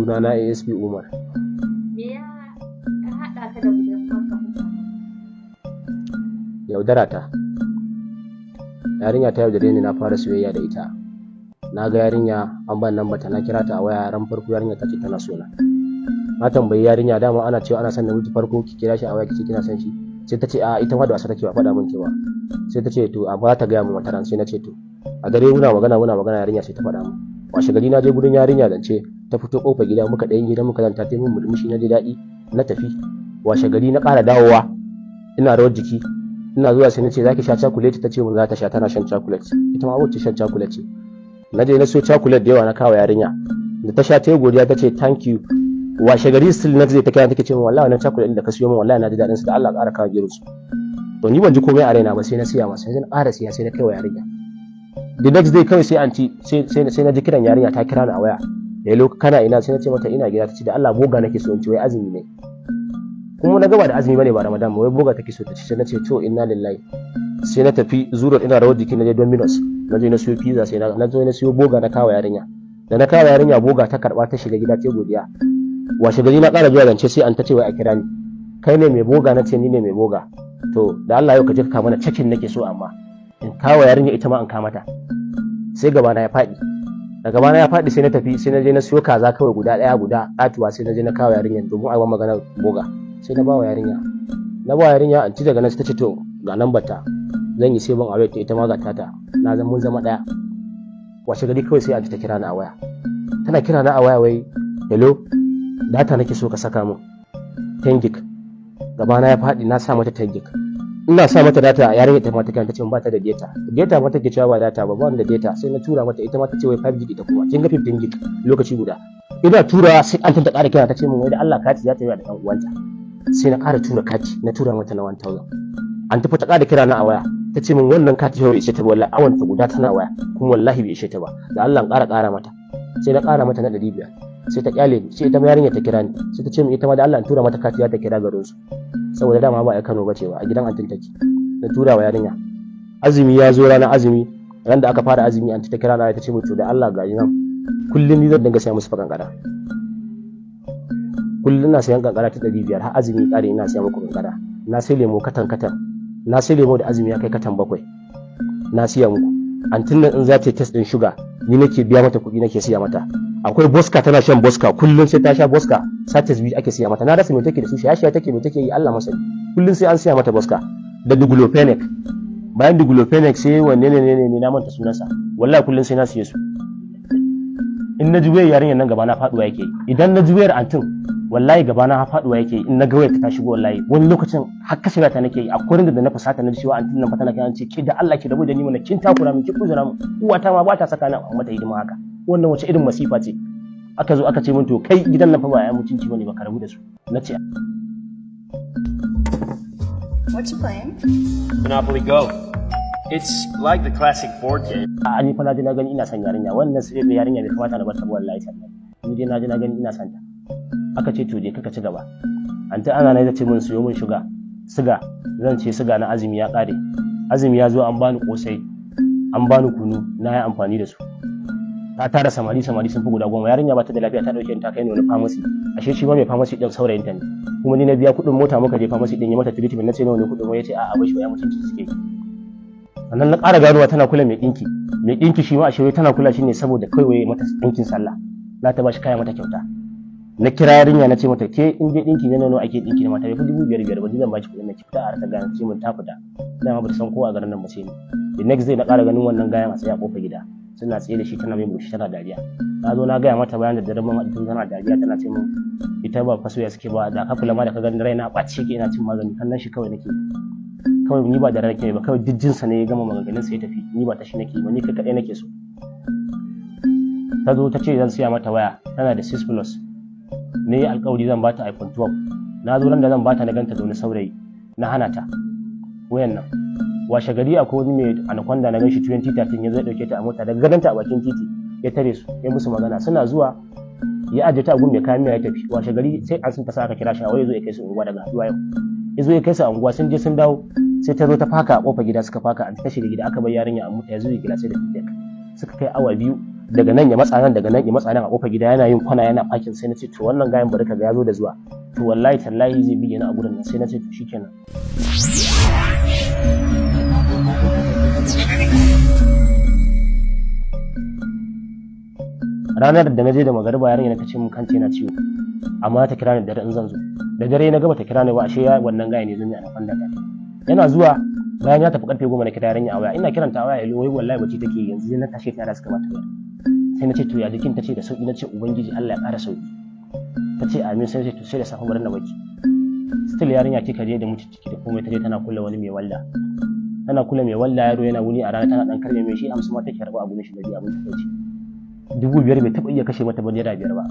Sunana ASP Umar. Me ya haɗa ka da budurwarka kuka? Yaudara ta. Yarinya ta yaudare ni, na fara soyayya da ita. Na ga yarinya an ban namba ta, na kira ta a waya. Ran farko yarinya ta ce tana so na. Na tambayi yarinya, dama ana cewa ana son namiji farko ki kira shi a waya ki ce kina son shi. Sai ta ce a ita ma da wasa take, ba faɗa min cewa. Sai ta ce to amma ta gaya min wata ran. Sai na ce to. A dare muna magana, muna magana, yarinya sai ta faɗa min. Washe gari na je gurin yarinya zance, ta fito kofar gida, muka ɗayan gida muka zanta, ta yi min murmushi, na ji daɗi, na tafi. Washe gari na ƙara dawowa, ina rawar jiki. Ina zuwa sai na ce, "Zaki sha chocolate?" Ta ce mun za ta sha, tana shan chocolate, ita ma wacce shan chocolate ce. Na je na siyo chocolate da yawa, na kawo yarinya. Da ta sha ta yi godiya, ta ce thank you. Washe gari still next day ta kira, take ce min, "Wallahi wannan chocolate din da ka siyo min, wallahi na ji daɗin su, da Allah ƙara kawo irin su." To ni ban ji komai a raina ba, sai na siya masa, sai na ƙara siya, sai na kai wa yarinya. The next day kawai sai anti sai na ji kiran yarinya, ta kira ni a waya, "Hello, kana ina?" Sai na ce mata ina gida. Ta ce, "Da Allah burger nake so in ci." Wai azumi ne, kuma na gaba da azumi bane, ba Ramadan ba, wai burger take so ta ci. Sai na ce to, inna lillahi. Sai na tafi zurar, ina rawar jiki, na je Domino's, na je na siyo pizza, sai na zo na siyo burger na kawo yarinya. Da na kawo yarinya burger, ta karba, ta shiga gida, ta godiya. Washe gari na ƙara zuwa zance, sai an ta ce wai a kira ni, "Kai ne mai burger?" Na ce ni ne mai burger. "To da Allah yau ka je ka kawo mana chicken nake so, amma in kawo yarinya, ita ma in kawo mata." Sai gaba na ya faɗi. Da gaba na ya faɗi, sai na tafi, sai na je na siyo kaza kawai guda ɗaya, guda ƙatuwa, sai na je na kawo yarinyar domin a yi magana burger. Sai na bawa yarinya, na bawa yarinya. Anti daga nan sai ta ce to ga nambar ta, zan yi saving a ta, ita ma ga tata, na zan mun zama ɗaya. Washe gari kawai sai anti ta kira ni a waya. Tana kira na a waya, wai, "Hello, data nake so ka saka min 10 gig." Gaba na ya faɗi, na sa mata 10 gig. Ina sa mata data, yarinya ta mata ta ce ba ta da data. Data ma take cewa, ba data ba, ba da data. Sai na tura mata, ita ma ta ce wai 5 gig, ita kuma kin ga 15 gig lokaci guda. Ina tura, sai an ta ƙara kira, ta ce min wai da Allah kati za ta yi da ɗan uwanta. Sai na ƙara tura kati, na tura mata na 1000. An tafi, ta ƙara kira na a waya, ta ce min wannan kati bai ishe ta ba, wallahi awon ta guda tana waya kuma wallahi bai ishe ta ba, da Allah in ƙara ƙara mata. Sai na ƙara mata na 500. Sai ta kyale ni. Sai ita ma yarinya ta kira ni, sai ta ce min ita ma da Allah in tura mata kati, za ta kira garin su, saboda dama ba a Kano ba ce ba, a gidan antin take. Na tura wa yarinya. Azumi ya zo, ranar azumi, ran da aka fara azumi, anti ta kira na, ta ce min to da Allah ga nan, kullum ni zan dinga siya musu fa kankara. Kullum na sayan kankara ta 500 har azumi kare, ina siya muku kankara. Na sai lemo katan katan, na sai lemo da azumi ya kai katan 7, na siya muku. Antin nan in za ta yi test din shuga, ni nake biya mata kuɗi, nake siya mata. Akwai Boska, tana shan Boska, kullum sai ta sha Boska, sachets biyu ake siya mata. Na rasa me take da su, shaye take, me take yi, Allah masani. Kullum sai an siya mata Boska da diclofenac. Bayan diclofenac sai wanne ne ne ne, na manta sunansa. Wallahi kullum sai na siye su. In na ji wayar yarinyar nan, gaba na faduwa yake. Idan na ji wayar antin, wallahi gaba na faduwa yake. In na ga wayar ta shigo, wallahi wani lokacin har kashe ta nake yi. Akwai da na fusata, na ji cewa antin nan fa tana kiran, ce ke da Allah ki rabu da ni mana, kin takura min, ki kuzura min, uwata ma ba ta saka ni a mata hidima haka, wannan wace irin masifa ce? Aka zo aka ce min to kai, gidan nan fa ba ya mutunci bane ba, ka rabu da su. Na ce What you playing? Monopoly Go. It's like the classic board game. A ni fa na ji na gani ina son yarinya wannan, sai mai yarinya bai kamata na bar ta ba. Wallahi sannan ni dai na ji na gani ina son ta. Aka ce to je kaka ci gaba. Anti ana na ce mun siyo mun shuga, siga, zan ce siga na azumi ya kare. Azumi ya zo, an bani kosai, an bani kunu, na yi amfani da su. Ta tara samari, samari sun fi guda 10. Yarinya ba ta da lafiya, ta dauke ni ta kai ni wani pharmacy. Ashe shi ma mai pharmacy din saurayin ta ne. Kuma ni na biya kuɗin mota muka je pharmacy din, ya mata treatment. Na ce nawa ne kuɗin? Ya ce a'a, bai shi ya mutunci suke. Sannan na ƙara ganowa tana kula mai ɗinki. Mai ɗinki shi ma ashe wai tana kula shi ne saboda kai wai mata ɗinkin sallah, za ta ba shi kaya mata kyauta. Na kira yarinya, na ce mata, "Ke, in dai ɗinki ne, nawa ake ɗinki na mata? Bai fi 5,000 ba, ni zan baki kuɗin na ki fita a harkar gane." Ce mun ta fita, dama ba ta san kowa a garin nan ba sai ni. The next day na ƙara ganin wannan gayan a tsaye a ƙofar gida, suna tsaye da shi, tana mai murmushi, tana dariya. Na zo na gaya mata bayan da dare mun haɗu, tana dariya, tana ce min ita ba fasoya suke ba. Da ka kula ma da ka gani raina ɓace ke, ina cin magani, kallon shi kawai nake. Kawai ni ba da nake ba, kawai duk jinsa ne ya gama maganganun sa ya tafi. Ni ba ta shi nake ba, ni kai kaɗai nake so. Ta zo ta ce zan siya mata waya, tana da 6 Plus ne, alƙawari zan bata iPhone 12. Na zo ran da zan bata, na ganta da wani saurayi, na hana ta wayan nan. Washe gari akwai wani mai Anaconda na ganshi 2013, ya zo ya dauke ta a mota. Daga gadonta a bakin titi ya tare su, ya musu magana, suna zuwa ya ajiye ta a gun mai kayan miya ya tafi. Washe gari sai an sun ta sa aka kira shi a waya, zo ya kai su unguwa. Daga haduwa yau ya zo ya kai su a unguwa. Sun je sun dawo, sai ta zo ta faka a kofar gida, suka faka, an ta shiga gida, aka bar yarinya a mota. Ya zo ya gila sai da feedback suka kai awa 2. Daga nan ya matsa nan, daga nan ya matsa nan, a kofar gida yana yin kwana, yana fakin. Sai na ce, "To, wannan gayan bari ka ga ya zo da zuwa, to wallahi tallahi zai bige ni a gurin nan." Sai na ce, "To, shikenan." Ranar da na je da magariba, yarinya ta ce mun kanta yana ciwo, amma ta kira ni da dare in zan zo. Da dare na gaba ta kira ni ba, ashe ya wannan gaya ne zo ni a kwanda ta. Yana zuwa, bayan ya tafi karfe 10, na kira yarinya a waya. Ina kiranta a waya, wai wallahi bacci take. Yanzu na tashe ta, yara suka bata waya. Sai na ce, "To, ya jikin?" Ta ce da sauki. Na ce, "Ubangiji Allah ya ƙara sauki." Ta ce amin. Sai ce, "To, sai da safe, bari na baki." Still yarinya kika je da mutu ciki da komai, ta je tana kula wani mai walda, tana kula mai walda. Yaro yana wuni a rana, tana dan karbe mai shi 50 ma take karba a gurin shi. Da abin takaici, 5,000 bai taɓa iya kashe mata ba, ₦5 ba.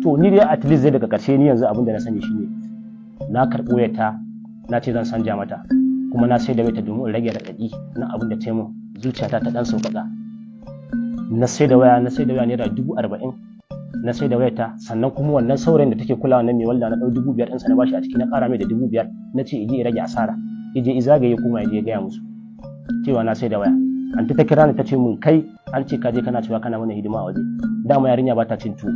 To, ni dai at least zai daga ƙarshe, ni yanzu abin da na sani shine na karɓo ta, na ce zan sanja mata, kuma na sai da mata domin in rage raɗaɗi na abin da ta mun, zuciyata ta ɗan sauƙaƙa. Na sai da waya, na sai da waya ₦40,000 na sai da wayarta. Sannan kuma wannan saurayin da take kulawa na mai walda, na ɗau 5,000 ɗinsa na bashi a ciki, na ƙara mai da 5,000, na ce ije ya rage asara. Ije izagaye kuma ya je ya gaya musu cewa na sai da waya. Anti ta kira ni, ta ce mun, "Kai, an ce ka je kana cewa kana mana hidima a waje." Dama yarinya ba ta cin tuwo.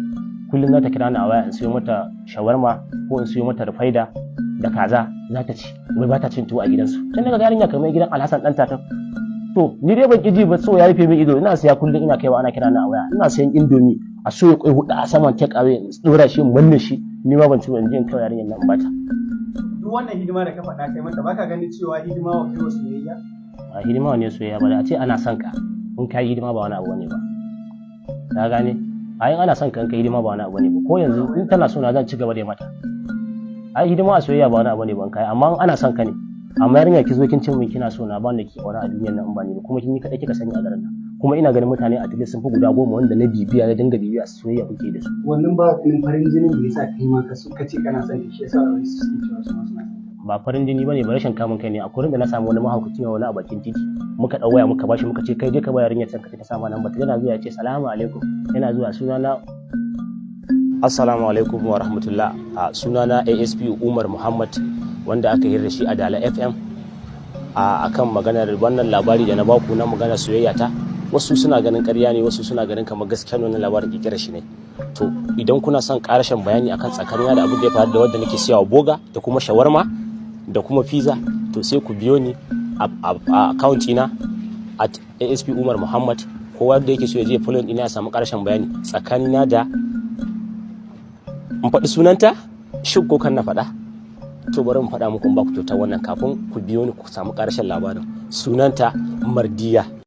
Kullum za ta kira ni a waya in siyo mata shawarma ko in siyo mata rufaida da kaza za ta ci, wai ba ta cin tuwo a gidansu. Tun daga yarinya kamar gidan Alhassan dan tata. To, ni dai ban ƙi ji ba, so ya rufe min ido. Ina siya kullum, ina kaiwa, ana kira ni a waya. Ina sayan Indomie, a soya kwai hudu a saman take away, in dora shi, in manne shi. Ni ma ban ci ba, in je in kai yarinyar nan in bata. Duk wannan hidima da ka faɗa kai mata, baka ganin cewa hidima wa kai wa soyayya? Ba hidima ne soyayya ba. Da a ce ana son ka, in ka yi hidima ba wani abu ne ba. Ka gane a yin ana son ka, in ka yi hidima ba wani abu ne ba. Ko yanzu in tana so na, zan ci gaba da yi mata. Ai hidima a soyayya ba wani abu ne ban kai, amma in ana son ka ne. Amma yarinya ki zo kin ce min kina so na, ba wanda ke aure a duniyar nan in ba ni ba, kuma kin yi kaɗai kika sani a garin nan. Kuma ina ganin mutane a tilis sun fi guda 10 wanda na bibiya, na dinga bibiya, soyayya kuke da su. Wannan ba ganin farin jinin da yasa kai ma ka so ka ce kana son ta, shi yasa wani suke cewa su ma suna son ta? Ba farin jini bane ba, rashin kamun kai ne. A kurin da na samu wani mahaukaci ne, wani a bakin titi, muka dau waya muka bashi, muka ce, "Kai, je ka ba yarinyar can, ka ce ta sama nan ba." Yana zuwa ya ce, "Salamu alaikum." Yana zuwa, sunana Assalamu alaikum wa rahmatullah. A sunana ASP Umar Muhammad, wanda aka yi da shi a Dala FM a akan maganar wannan labari da na baku na maganar soyayya ta. Wasu suna ganin ƙarya ne, wasu suna ganin kamar gaskiya ne, wannan labarin ƙirƙirar shi ne. To, idan kuna son ƙarashin bayani akan tsakanina da abin da ya faru da wadda nake siyawa burger da kuma shawarma da kuma pizza, to sai ku biyo ni a account ina @ASPUmarMuhammad, ko wanda yake so ya je follow ina ya samu ƙarashin bayani tsakanina da in faɗi sunanta. Shin ko kan na faɗa? To, bari mu faɗa muku, in ba ku kyautar wannan kafin ku biyo ni ku samu ƙarshen labarin. Sunanta Mardiya.